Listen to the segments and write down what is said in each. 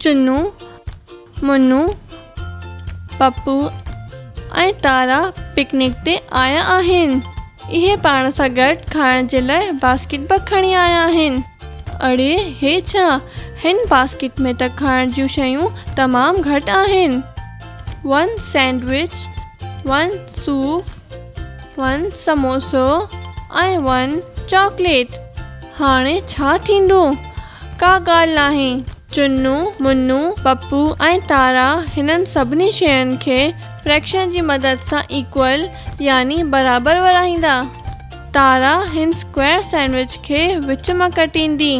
چنو، منو، پپو ۽ تارا picnic تي آيا آهن. اهي پاڻ سان گڏ کائڻ جي لاء باسڪيٽ به کڻي آيا آهن. اڙي هي ڇا؟ هن باسڪيٽ ۾ ته کائڻ جون شيون تمام گهٽ آهن. ون سينڊوچ، ون صوف، ون سموسو ۽ ون چاڪليٽ. هاڻي ڇا ٿيندو؟ ڪا ڳالهه ناهي. چنو، منو، پپو ۽ تارا هنن سڀني شين کي فريڪشن جي مدد سان ايڪول يعني برابر ورهائيندا. تارا هن اسڪوائر سينڊوچ کي وچ مان ڪٽيندي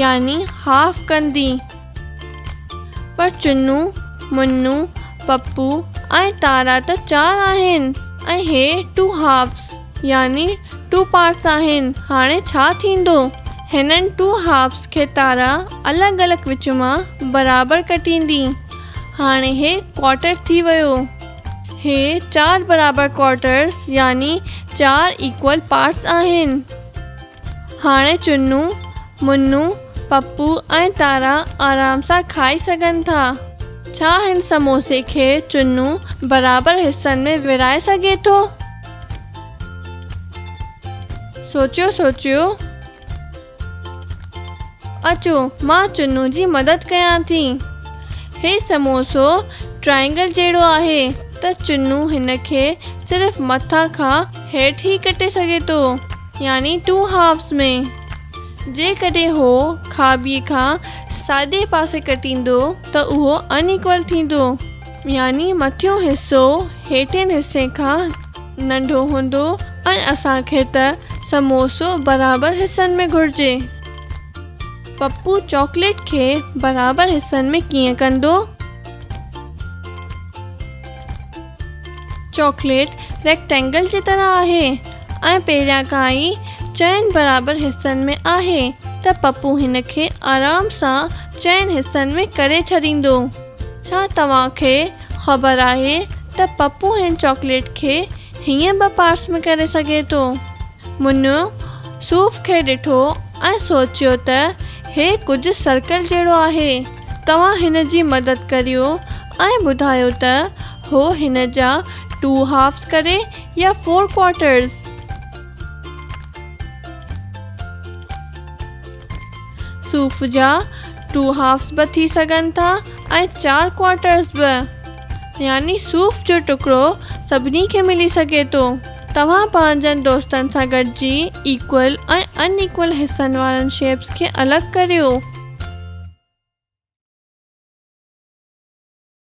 يعني هاف ڪندي. پر چنو، منو، پپو ۽ تارا ته چار آهن ۽ هي ٽو هافس يعني ٽو پارٽس آهن، هاڻي ڇا ٿيندو؟ هنن ٽو هافس کي تارا الڳ الڳ وچ مان برابر ڪٽيندي. هاڻي هي ڪوارٽر ٿي ويو. هي چار برابر ڪوارٽرس يعني چار ايڪول پارٽس آهن. هاڻي چنو، منو، پپو ۽ تارا آرام سان کائي سگهن ٿا. ڇا هن سموسي کي چنو برابر حصن ۾ ورهائي سگهي ٿو؟ سوچيو سوچيو. اچو مان چنو جي مدد ڪيان ٿي. هي سموسو ٽرائينگل جهڙو آهي ته چنو هن کي صرف مٿان کان هيٺ ئي ڪٽي سگهي ٿو. يعني ٽو هافز ۾. جيڪڏهن هو کاٻي کان ساڄي پاسي ڪٽيندو ته اهو ان ايڪول ٿيندو. يعني مٿيون حصو هيٺين حصي کان ننڍو هوندو ۽ اسان کي ته سموسو برابر حصن ۾ گهرجي. پپو چاڪليٽ کي برابر حصن ۾ ڪيئن ڪندو؟ چاڪليٽ ريڪٽينگل جي طرح آهي ۽ پهريان کان ئي چئن برابر حصن ۾ آهي ته پپو هن کي آرام سان چئن حصن ۾ ڪري ڇڏيندو. ڇا توهان کي خبر آهي ته پپو هن چاڪليٽ کي هيئن به پارٽس ۾ ڪري سگهي ٿو؟ منو صوف کي ڏٺو ۽ سوچيو ته هي ڪجهه سرڪل جهڙو آهي. توهان هن جي مدد ڪريو ۽ ٻڌايو ته هو هن جا ٽو هافز ڪري يا فور ڪوارٽرز. صوف جا ٽو هافز به ٿي سگهن ٿا ۽ چار ڪوارٽرز به. يعني صوف جو ٽڪرو سڀني کي ملي سگهي ٿو. توهان پنهنجن دوستن سان گڏجي ايڪول ۽ ان ايڪول حصن وارن شيپس کي الڳ ڪريو.